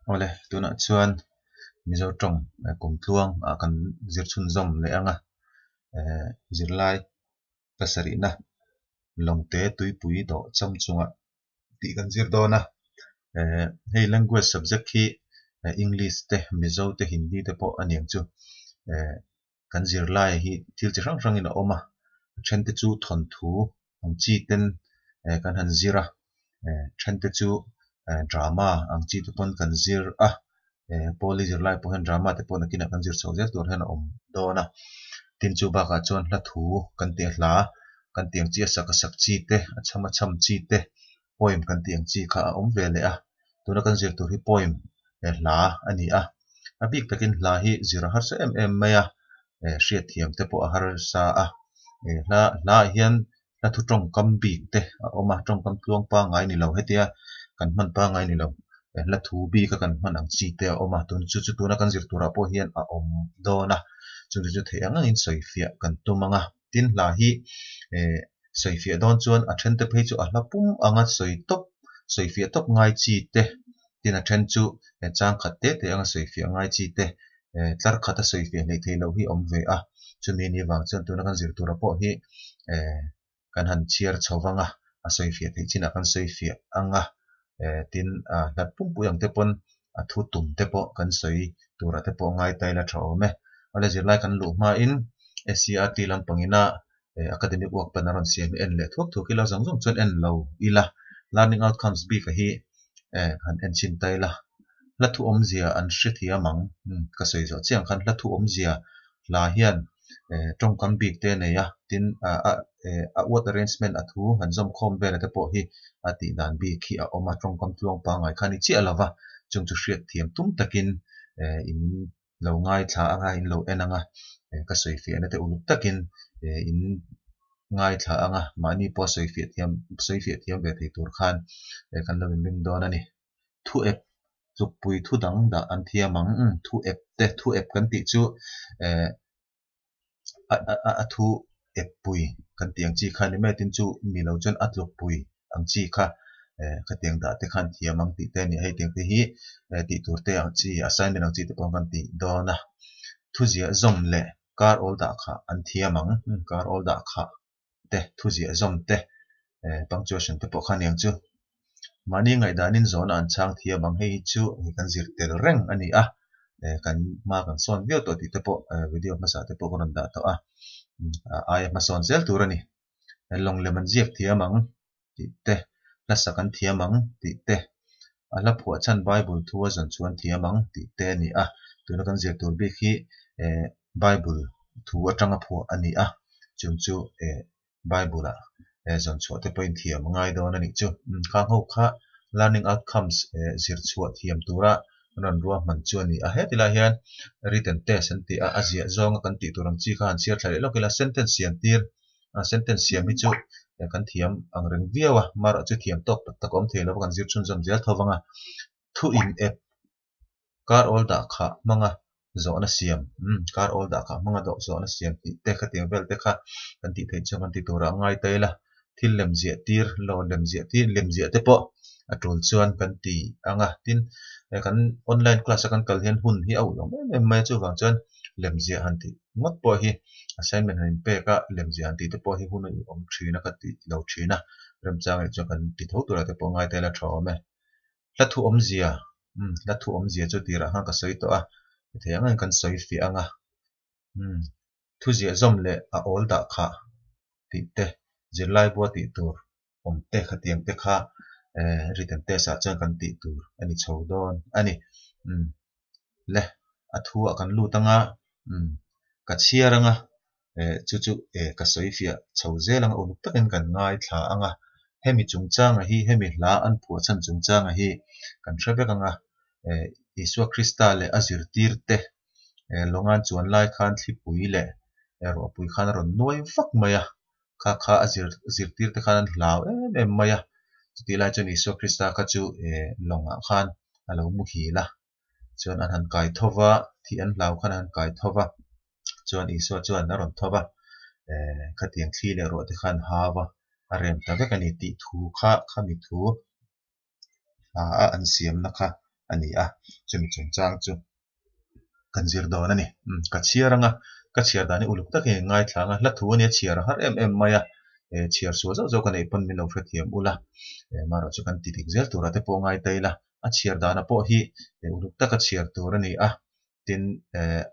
Awle, tunah chuan Mizo tawng kumtluang ah kan zir chhunzawm leh ang a, eh zirlai pasarihna lawngte tuipui dawh cham chungah tih kan zir dawn a, eh hei language subject hi English te Mizo te Hindi te pawh a niang chu eh kan zirlai hi thil chi hrang hrangin a awm a, a then te chu thawnthu ang chi ten eh kan han zir a, eh then te chu eh drama ang chi te pawn kan zir a, eh pawli zirlai pawh hian drama te pawh nakinah kan zir chho zel tur hian a awm dawn a, tin chu bakah chuan hla thu kan tih a hla kan tih ang chi a sak a sak chi te a cham a cham chi te poem kan tih ang chi kha a awm ve leh a, tuna kan zir tur hi poem eh hla a ni a, a bik takin hla hi zir a harsa em em mai a, eh hriatthiam te pawh a harsa a, eh hla hla ah hian hla thu tawngkam bik te a awm a, tawngkam tluang pangngai ni lo hetia kan hman pangngai ni lo eh hla thu bik a kan hman ang chi te a awm a, tun chu chu tuna kan zir turah pawh hian a awm dawn a, chung chu theih ang angin sawifiah kan tum ang a, tin hla hi eh sawifiah dawn chuan a then te phei chu a hla pum anga sawi tawp sawifiah tawp ngai chi te tin a then chu eh chang khat te te anga sawifiah ngai chi te eh tlar khat a sawifiah hleih theih loh hi a awm ve a chumi ni vang chuan tuna kan zir tura pawh hi eh kan han chhiar chho vang a a sawifiah theih chinah kan sawifiah ang a eh tin ah hlat pumpui ang te pawn a thu tum te pawh kan sawi turah te pawh ngai ta ila tha awm e awle zirlai kan luh hmain S_C_R_T lampangina eh academic work plan a rawn siam hi en leh thuak thuak ila zawng zawng chuan en lo ila learning outcomes bik a hi eh han en chhin ta ila hla thu awmzia an hre thiam ang ka sawi zawh chiang khan hla thu awmzia hla hian eh tawngkam bik te a nei a tin ah a eh a word arrangement a thu han zawm khawm vel te pawh hi a tih dan bik hi a awm a tawngkam tluang pangngai kha a ni chiah lova chung chu hriat thiam tum takin eh in lo ngaithla anga in lo en anga eh ka sawi fiahna te uluk takin eh in ngaithla anga mahni pawh sawi fiah thiam sawi fiah thiam ve thei tur khan eh kan lo inring dawn a ni. Thu ep tlukpui thu dang dah an thiam ang umm thu ep te thu ep kan tih chu eh a a a thu ep pui kan tih ang chi kha ni mai a tin chu mi lo chuan a tlukpui ang chi kha eh khatiang dah te khan thiam ang tih te a ni a hei tiang te hi eh tih tur te ang chi assignment ang chi te pawh kan tih dawn a thu ziah zawm leh kar awl dah kha an thiam ang kar awl dah kha te thu ziah zawm te eh punctuation te pawh kha aniang chu mahni ngaihdanin zawhna an chhang thiam ang hei hi chu hei kan zir tel reng a ni a eh kan hma kan sawn viau tawh tih te pawh eh video hmasa te pawh ka rawn dah tawh a a aia hmasawn zel tur a ni. Lawng lem an ziak thiam ang tih te, hlasak an thiam ang tih te, a hla phuah chhan Bible thu a zawn chu an thiam ang tih te a ni a. Tuna kan zir tur bik hi eh Bible thu atanga phuah a ni a, chung chu eh Bible ah eh zawn chhuah te pawhin thiam a ngai dawn a nih chu. Khang ho kha learning outcomes eh zir chhuah thiam tura rawn ruahman chu a ni a. Heti lai hian written test an tih a, a ziah zawnga kan tih tur ang chi kha han chhiar thla leh lawk ila sentence siam tir a sentence siam hi chu kan thiam ang reng viau a, marawh chu thiam tawk tak tak a awm thei lo va kan zir chhunzawm zel tho vang a, thu in ep kar awl dah khah hmanga zawhna siam umm kar awl dah khah hmanga dawh zawhna siam tih te khatiang vel te kha kan tih theih chuan kan ti turah a ngai ta ila thil lem ziah tir lo lem ziah tir lem ziah te pawh a tul chuan kan ti ang a tin kan online class a kan kal hian hun hi a ulh awm em em mai a chuvang chuan lem ziah han tih ngawt pawh hi assignment han inpek a lem ziah han tih te pawh hi hun a awm thin a ka ti lo thin a remchang leh chuan kan ti tho turah te pawh ngai ta ila tha awm e hla thu awmzia umm hla thu awmzia chu tirah khan ka sawi tawh a thei ang ang kan sawi fiah ang a umm thu ziah zawm leh a awl dah khah tih te zirlai bua tih tur awm te khatiang te kha eh written test ah chuan kan tih tur a ni chho dawn a ni umm le a thu ah kan lut anga umm ka chhiar anga eh chu chu eh ka sawi fiah chho zel anga uluk takin kan ngaithla anga hemi chungchanga hi hemi hla an phuah chhan chungchanga hi kan hre vek anga eh Isua Krista leh a zirtir te eh lawngan chuan lai khan thlipui leh ruahpui khan a rawn nuai vak mai a kha kha a zir zirtir te khan an hlau em em mai a chutih lai chuan Isua Krista kha chu eh lawngah khan a lo muhil a chuan an han kai tho va thih an hlau khan an han kai tho va chuan Isua chuan a rawn tho va eh khatiang thli leh ruah te khan hau a a rem ta vek a ni tih thu kha khami thu hla a an siamna kha. a ni a, chumi chungchang chu kan zir dawn a ni. Umm ka chhiar anga ka chhiar dan hi uluk takin in ngaithla ang a, hla thu ania chhiar a har em em mai a, eh chhiar sual zauh zauh ka neih pawn min lo hrethiam ula, eh marawh chu kan ti dik zel turah te pawh ngai ta ila, a chhiar dana pawh hi eh uluk taka chhiar tur a ni a, tin eh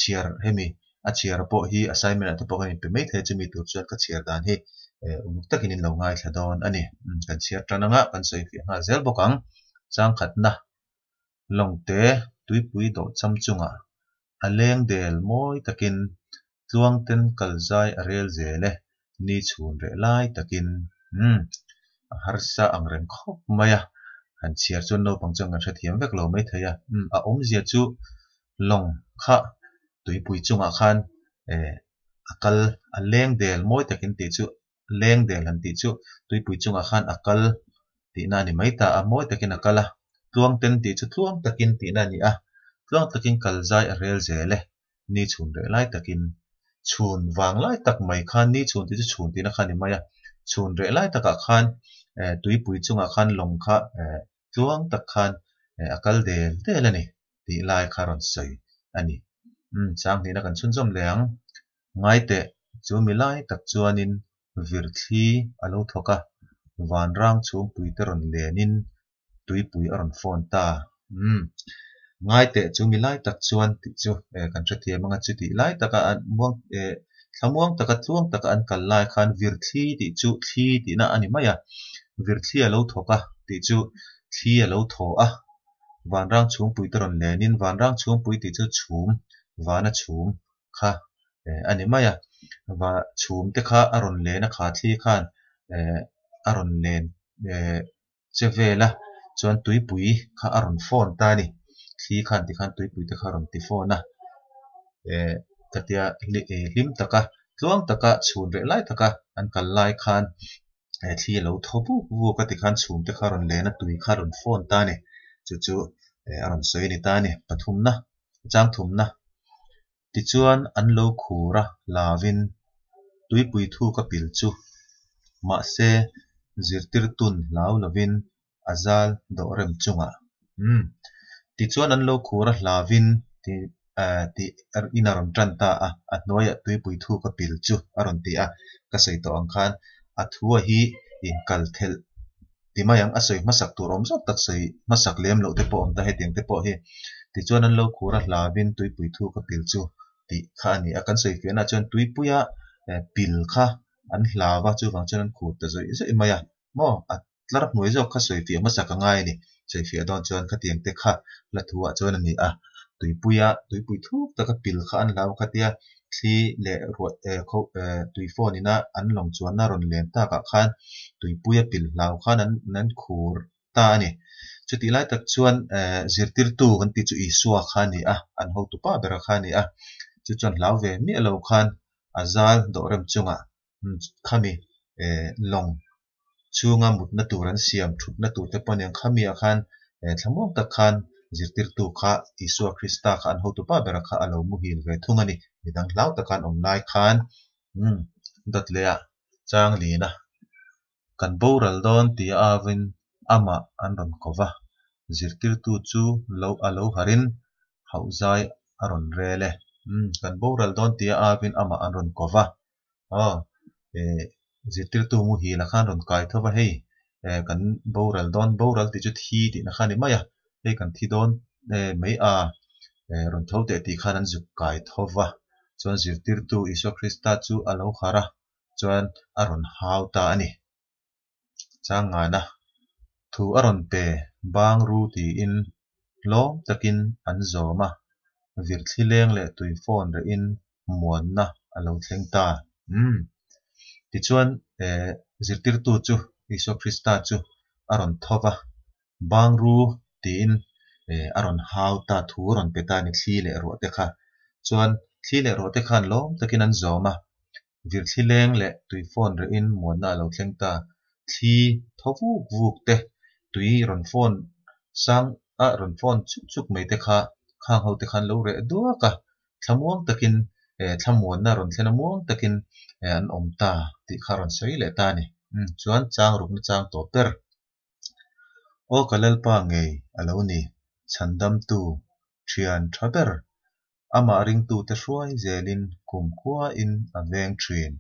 chhiar hemi a chhiar pawh hi assignment ah te pawh kan inpe mai thei a, chumi tur chuan ka chhiar dan hi eh uluk takin in lo ngaithla dawn a ni. Umm kan chhiar tan anga kan sawi fiah nghal zel bawk ang, changkhatna Lawngte tuipui dawhcham chungah a leng del mawi takin tluangten kal zai a rel zel e, ni chhun reh lai takin. Umm, a harsa ang reng khawp mai a, han chhiar chuan naupang chuan kan hrethiam vek lo mai thei a. Umm, a awmzia chu lawng kha tuipui chungah khan eh a kal a leng del mawi takin tih chu leng del han tih chu tuipui chungah khan a kal tihna a ni mai ta a, mawi takin a kal a, tluang ten tih chu tluang takin tihna a ni a, tluang takin kal zai a rel zel e, ni chhun reh lai takin chhun vang lai tak mai khan ni chhun tih chu chhun tihna kha a ni mai a, chhun reh lai takah khan eh tuipui chungah khan lawng kha eh tluang tak khan eh a kal del del a ni tih lai kha a rawn sawi a ni. Umm chang hnihna kan chhunzawm leh ang. Ngai teh, chu mi lai tak chuanin vir thli a lo thawk a, vanrang chhungpui te rawn lenin tuipui a rawn phone ta. Umm. Ngai teh, chu mi lai tak chuan tih chu kan hrethiam anga chutih lai taka an muang eh thlamuang taka tluang taka an kal lai khan vir thli tih chu thli tihna a ni mai a, vir thli a lo thawk a tih chu thli a lo thaw a, vanrang chhungpui te rawn lenin vanrang chhungpui tih chu chhum, vana chhum kha a ni mai a, va chhum te kha a rawn len a kha thli khan eh a rawn len eh che vel a chuan tuipui kha a rawn phone ta a ni thli khan tikhan tuipui te kha a rawn ti phone a eh khatia hlim taka tluang taka chhun reh lai taka an kal lai khan eh thli a lo thaw vuk vuk a tikhan chhum te kha a rawn len a tui kha a rawn phone ta a ni chu chu eh a rawn sawi a ni ta a ni pathumna changthumna. Tichuan an lo khur a lavin tuipui thuk a pil chu. Mahse, zirtirtun hlau lovin a zal dawh rem chungah. Umm. Tichuan an lo khur a hlavin tih tih in a rawn tan ta a, a hnuaiah tuipui thuk a pil chu a rawn ti a. Ka sawi tawh ang khan a thua hi inkal thelh ti mai ang, a sawi hmasak tur awm zawk tak sawi hmasak lem loh te pawh awm ta hetiang te pawh hi. Tichuan an lo khur a hlavin tuipui thu ka pil chu tih kha a ni a, kan sawi fiahna chuan tuipuia pil kha an hlav a, chuvang chuan an khur ta zawih zawih mai a, maw a tlar hnuai zawk kha sawi fiah hmasak a ngai a ni. Sawi fiah dawn chuan khatiang te kha hla thu ah chuan a ni a, tuipuia tuipui thuk taka pil kha an hlau khatia thli leh ruah eh kho eh tui phone ina an lawng chuanna rawn len takah khan tuipuia pil hlau khan an an khur ta a ni. Chutih lai tak chuan eh zirtirtu kan tih chu Isua kha a ni a, an hotu pa bera kha a ni a, chu chuan hlau ve miah lo khan a zal dawh rem chungah khami eh lawng chhunga mutna tur an siam thutna tur te pawh a ni ang. Khamiah khan eh thlamuang tak khan zirtirtu kha Isua Krista kha an hotu pa bera kha a lo muhil ve thung a ni. Midang hlau taka an awm lai khan umm dawt leh ah chang lin a kan boral dawn tih a avin amah an rawn ko va, zirtirtu chu lo a lo harin hauhzai a rawn rel e. Umm kan boral dawn tih a avin amah an rawn ko va. Aw, eh, zirtirtu muhil a khan rawn kai tho va, hei, eh, kan boral dawn, boral tih chu thi tihna kha a ni mai a, hei kan thi dawn eh mai a, eh, rawn tho teh tih khan an zuk kai tho va, chuan zirtirtu Isua Krista chu a lo harh a, chuan a rawn hau ta a ni. Changngana thu a rawn pe bang ru tiin hlawm takin an zawm a, virthli leng leh tui phone rehin muanna a lo thleng ta. Umm. Tichuan eh zirtirtu chu Isua Krista chu a rawn tho va, bang ru tiin eh a rawn hau ta, thu a rawn pe ta a ni thli leh ruah te kha. Chuan thli leh ruah te khan lawm takin an zawm a, Virthli leng leh tui phone rehin muanna a lo thleng ta. Thli thaw vuk vuk te, tui rawn phone sang a rawn phone chuk chuk mai te kha khang ho te khan lo reh duak a, thlamuang takin eh thlamuanna rawn thlen a muang takin eh an awm ta tih kha a rawn sawi leh ta a ni. Umm chuan chang rukna chang tawp ber. Aw ka Lalpa ngei a lo ni. Chhandamtu, Thian tha ber, amah ringtute hruai zelin kumkhuain a veng thin.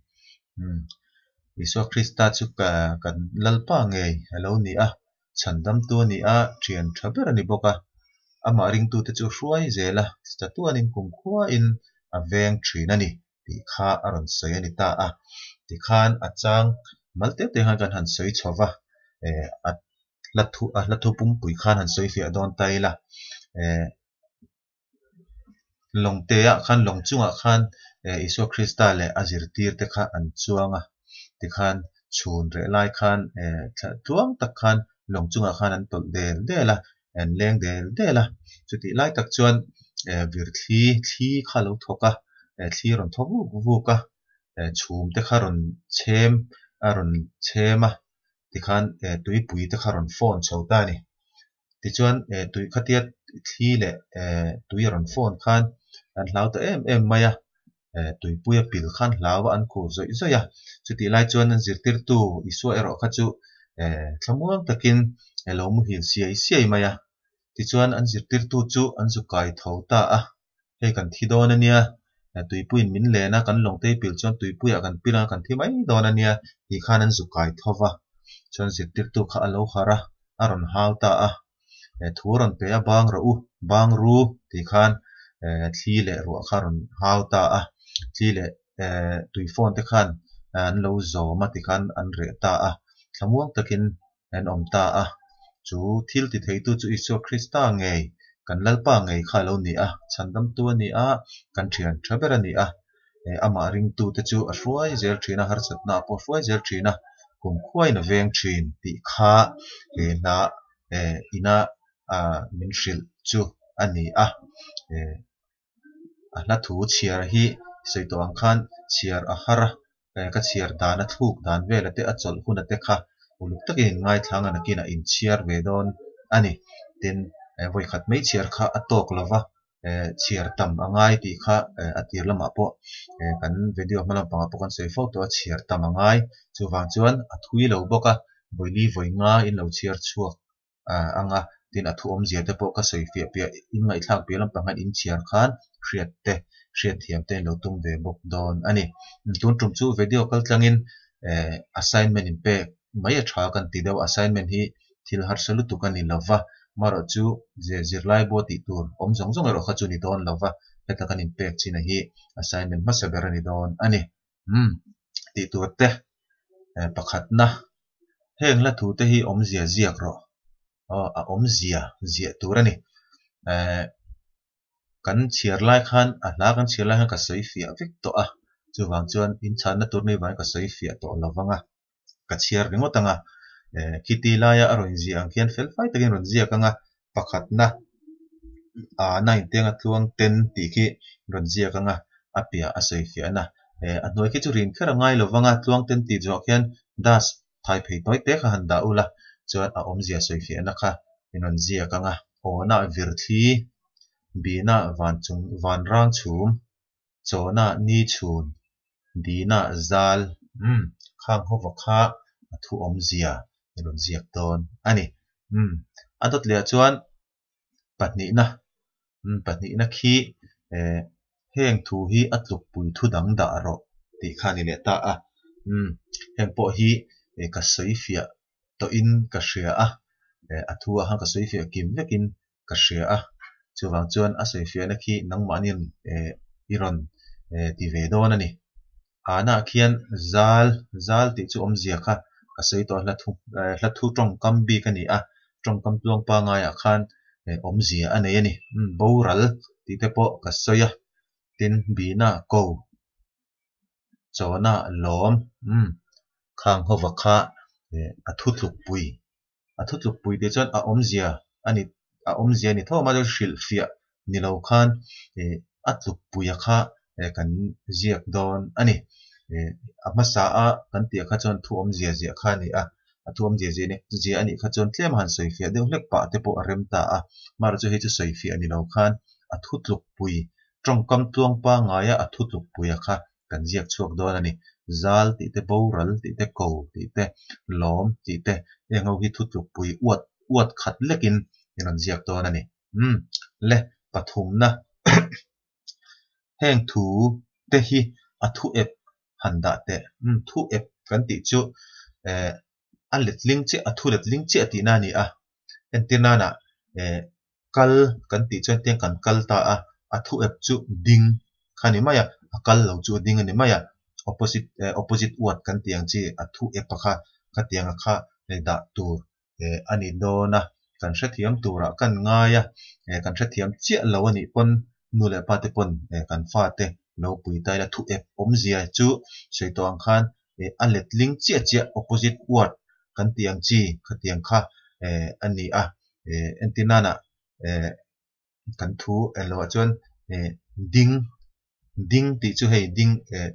Umm, Isua Krista chu kan Lalpa ngei a lo ni a, Chhandamtu a ni a, Thian tha ber a ni bawk a. Amah ringtute chu hruai zel a, chatuanin kumkhuain a veng thin a ni tih kha a rawn sawi a ni ta a. Tikhan a chang mal teuh teuh hian kan han sawi chho va, a hla thu a hla thu pumpui khan han sawi fiah dawn ta ila. Lawng te ah khan lawng chungah khan Isua Krista leh a zirtir te kha an chuang a, tikhan chhun reh lai khan tluang tak khan lawng chungah khan an tawlh del del a, an leng del del a. Chutih lai tak chuan vir thli thli kha a lo thawk a, thli a rawn thaw vuk vuk a, chhum te kha rawn chhem a rawn chhem a, tikhan tuipui te kha rawn phone chho ta a ni. Tichuan tui khatia thli leh tui a rawn phone khan an hlau ta em em mai a, tuipui a pil khan hlau a an khur zawih zawih a. Chutih lai chuan an zirtirtu Isua erawh kha chu thlamuang takin lo muhil siai siai mai a. Tichuan an zirtirtu chu an zu kai tho ta a, Hei kan thi dawn a nia, tuipuiin min len a, kan lawngtei pil chuan tuipuiah kan pil anga kan thi mai dawn a nia tih khan an zu kai tho va. Chuan zirtirtu kha a lo harh a, a rawn hau ta a, thu a rawn pe a, bang rawh u, bang ru tih khan thli leh ruah kha a rawn hau ta a, thli leh tui phone te khan an lo zawm a tikhan an reh ta a, thlamuang takin an awm ta a. Chu thil ti theitu chu Isua Krista ngei, kan Lalpa ngei kha a lo ni a, chhandamtu a ni a, kan thian tha ber a ni a. Amah ringtute chu a hruai zel thin a, harsatna pawh a hruai zel thin a, kumkhuain a veng thin tih kha he hla ina min hrilh chu a ni a. A hla thu chhiar hi sawi tawh ang khan chhiar a har a, ka chhiar dan a thluk dan vela te a chawlh hun a te kha uluk takin in ngaithlang a nakinah in chhiar ve dawn a ni. Tin, vawikhat mai chhiar kha a tawk lo va, chhiar tam a ngai tih kha a tir lamah pawh kan video hma lampangah pawh kan sawi fo tawh a, chhiar tam a ngai. Chuvang chuan a thui lo bawk a, vawili vawi nga in lo chhiar chhuak ang a, tin a thu awmzia te pawh ka sawi fiah piah in ngaihthlak piah lampang hian in chhiar khan hriat te hriat thiam te in lo tum ve bawk dawn a ni. Tun tum chu video kal tlangin assignment in pek mai a tha kan ti deuh assignment hi thil harsa lutuk a ni lova, marawh chu zirlai bua tih tur awm zawng zawng erawh kha chu ni dawn lova, heta kan in pek chin a hi assignment hmasa ber a ni dawn a ni. Umm tih tur te pakhatna Heng hla thu te hi awmzia ziak rawh. Aw a awmzia ziah tur a ni. Eh kan chhiar lai khan a hla kan chhiar lai khan ka sawi fiah vek tawh a, chuvang chuan in chhanna tur ni vangin ka sawi fiah tawh lo vang a, ka chhiar ringawt ang a. Eh khiti laia a rawn ziah ang khian fel fai takin rawn ziak ang a, pakhatna a na intianga tluang ten tih khi rawn ziak anga a piah a sawi fiahna eh a hnuai khi chu rin kher a ngai lo vanga tluang ten tih zawh khian das thai phei tawi te kha han dah ula chuan a awmzia sawi fiahna kha in rawn ziak anga awna vir thli bihna van chung van rang chhum chawna ni chhun dina zal umm khang hova kha a thu awmzia i rawn ziak dawn a ni. Umm a dawt leh ah chuan pahnihna umm pahnihna khi eh heng thu hi a tlukpui thu dang dah rawh tih kha a ni leh ta a. Umm heng pawh hi ka sawi fiah tawhin ka hria a, eh a thu ah khan ka sawi fiah kim vekin ka hria a, chuvang chuan a sawi fiahna khi nangmahniin eh i rawn eh ti ve dawn a ni. Anah khian zal, zal tih chu awmzia kha ka sawi tawh a, hla thu eh hla thu tawngkam bik a ni a, tawngkam tluang pangaiah khan eh awmzia a nei a ni. Boral tih te pawh ka sawi a, tin bihna ko chawna lawm umm khang hova kha eh a thu tlukpui A thu tlukpui te chuan a awmzia a ni a awmzia a ni tho a mahse hrilhfiah ni lo khan ih a tlukpuia kha eh kan ziak dawn a ni. Ih a hmasa a kan tih ah kha chuan thu awmzia ziah kha a ni a, a thu awmzia ziah ziah a nih kha chuan tlem a han sawifiah deuh hlek pah te pawh a rem ta a, mahse chu hei chu sawifiah ni lo khan a thu tlukpui tawngkam tluang pangngaia a thu tlukpuia kha kan ziak chhuak dawn a ni. Zal tih te, boral tih te, ko tih te, lawm tih te, heng ho hi thutlukpui uat uat khat lekin i rawn ziak dawn a ni. Umm le pathumna heng thu te hi a thu ep han dah teh. Umm thu ep kan tih chu eh a letling chiah a thu letling chiah tihna a ni a. Entir nana eh kal kan tih chuan tiang kan kal ta a, a thu ep chu ding kha a ni mai a, a kal lo chu a ding a ni mai a, opposite eh opposite word kan tih ang chi a thu ep a kha khatianga kha dah tur eh a ni dawn a, kan hrethiam turah kan ngai a, eh kan hrethiam chiah lo a nih pawn nu leh pa te pawn eh kan fate lo pui ta ila thu ep awmzia chu sawi tawh ang khan eh a letling chiah chiah opposite word kan tih ang chi khatiang kha eh a ni a, eh entir nana eh kan thu en loh ah chuan eh ding ding tih chu hei ding eh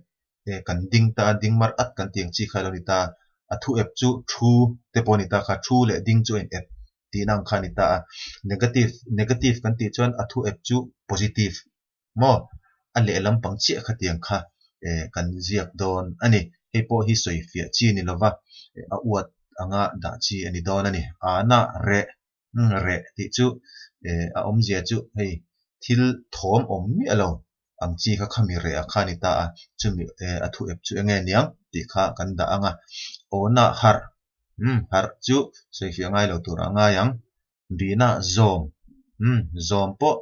eh kan ding ta a ding mar at kan tih ang chi kha a lo ni ta a, a thu ep chu thu te pawh a ni ta kha thu leh ding chu a in ep tihna ang kha a ni ta a, negative negative kan tih chuan a thu ep chu positive maw a lehlam pang chiah khatiang kha eh kan ziak dawn a ni. Hei pawh hi sawi fiah chi a ni lova a uat anga dah chi a ni dawn a ni. Ana reh reh tih chu eh a awmzia chu hei thil thawm awm miah lo ang chi kha khami reh ah kha a ni ta a, chumi eh a thu ep chu enge niang tih kha kan dah ang a. Awna harh umm harh chu sawi fiah ngai lo tur a ngai ang. Bihna zawm umm zawm pawh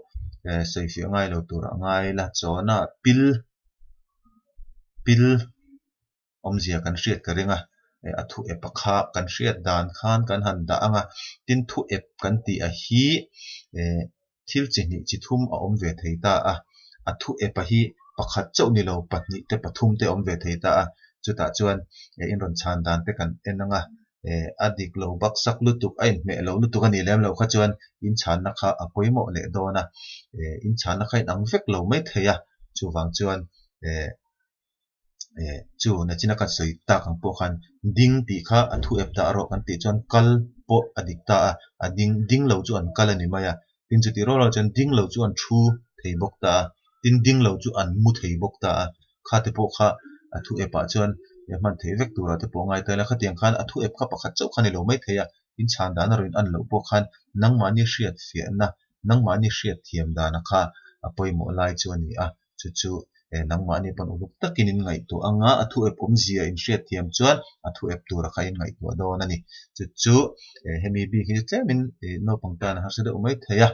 eh sawi fiah ngai lo tur a ngai la. Chawna pil pil awmzia kan hriat ka ring a, eh a thu ep a kha kan hriat dan khan kan han dah ang a, tin thu ep kan tih a hi eh thil chi hnih chi thum a awm ve thei ta a, a thu ep a hi pakhat chauh ni lo pahnih te pathum te a awm ve thei ta a, chutah chuan eh in rawn chhan dan te kan en ang a, eh a dik lo baksak lutuk a inhmeh lo lutuk a nih lem loh kha chuan in chhanna kha a pawimawh leh dawn a, eh in chhanna kha inang vek lo mai thei a, chuvang chuan eh. Eh chu nachina kan sawi tak ang pawh khan ding tih kha a thu ep dah rawh kan tih chuan kal pawh a dik ta a, a ding ding lo chu an kal a ni mai a, tin chutih rual rual chuan ding lo chu an thu thei bawk ta a, tin ding lo chu an mu thei bawk ta a, kha te pawh kha a thu ep ah chuan hman theih vek turah te pawh a ngai ta ila khatiang khan a thu ep kha pakhat chauh kha ni lo mai thei a, in chhan dan a rawn in an loh pawh khan nangmahni hriat fiahna nangmahni hriat thiam dana kha a pawimawh lai chu a ni a. Chu chu eh nangmahni pawn uluk takin in ngaihtuah anga a thu ep awmzia in hriat thiam chuan a thu ep tura kha in ngaihtuah dawn a ni. Chu chu eh hemi bik hi chu tlemin ih naupang tan a harsa deuh mai thei a,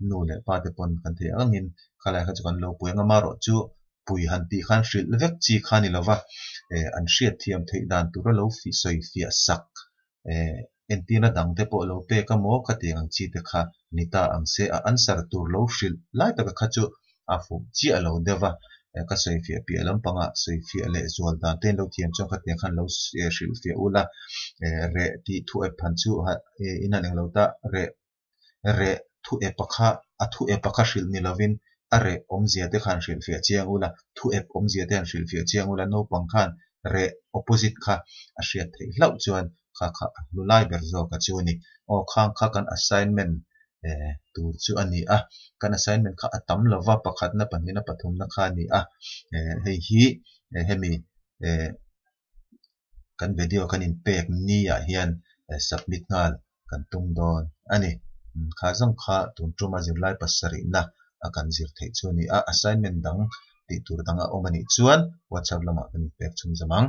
nu leh pa te pawn kan theih angin khalai kha chu kan lo pui anga marawh chu pui han tih khan hrilh vek chi kha a ni lova eh an hriat thiam theih dan tura lo sawi fiah sak eh entirna dang te pawh lo pek a maw khatiang ang chi te kha ni ta ang se a answer tur lo hrilh lai taka kha chu a fuh chiah lo deuh va eh ka sawi fiah piah lampanga sawi fiah leh zual dan te in lo thiam chuan khatiang khan lo hrilh fiah ula eh reh tih thu ep han chu in han englo ta reh reh thu ep a kha a thu ep a kha hrilh ni lovin a reh awmzia te khan hrilh fiah chiang ula, thu ep awmzia te han hrilh fiah chiang ula, naupang khan reh opposite kha a hriat theih hlauh chuan kha kha a hlu lai ber zawk a chu a ni. Aw khang kha kan assignment eh tur chu a ni a, kan assignment kha a tam lova pakhatna pahnihna pathumna kha a ni a, eh hei hi eh hemi eh kan video kan inpek ni ah hian submit nghal kan tum dawn a ni. Kha zawng kha tun tuma zirlai pasarihna a kan zir theih chu a ni a, assignment dang tih tur dang a awm a nih chuan WhatsApp lamah kan inpek chhunzawm ang.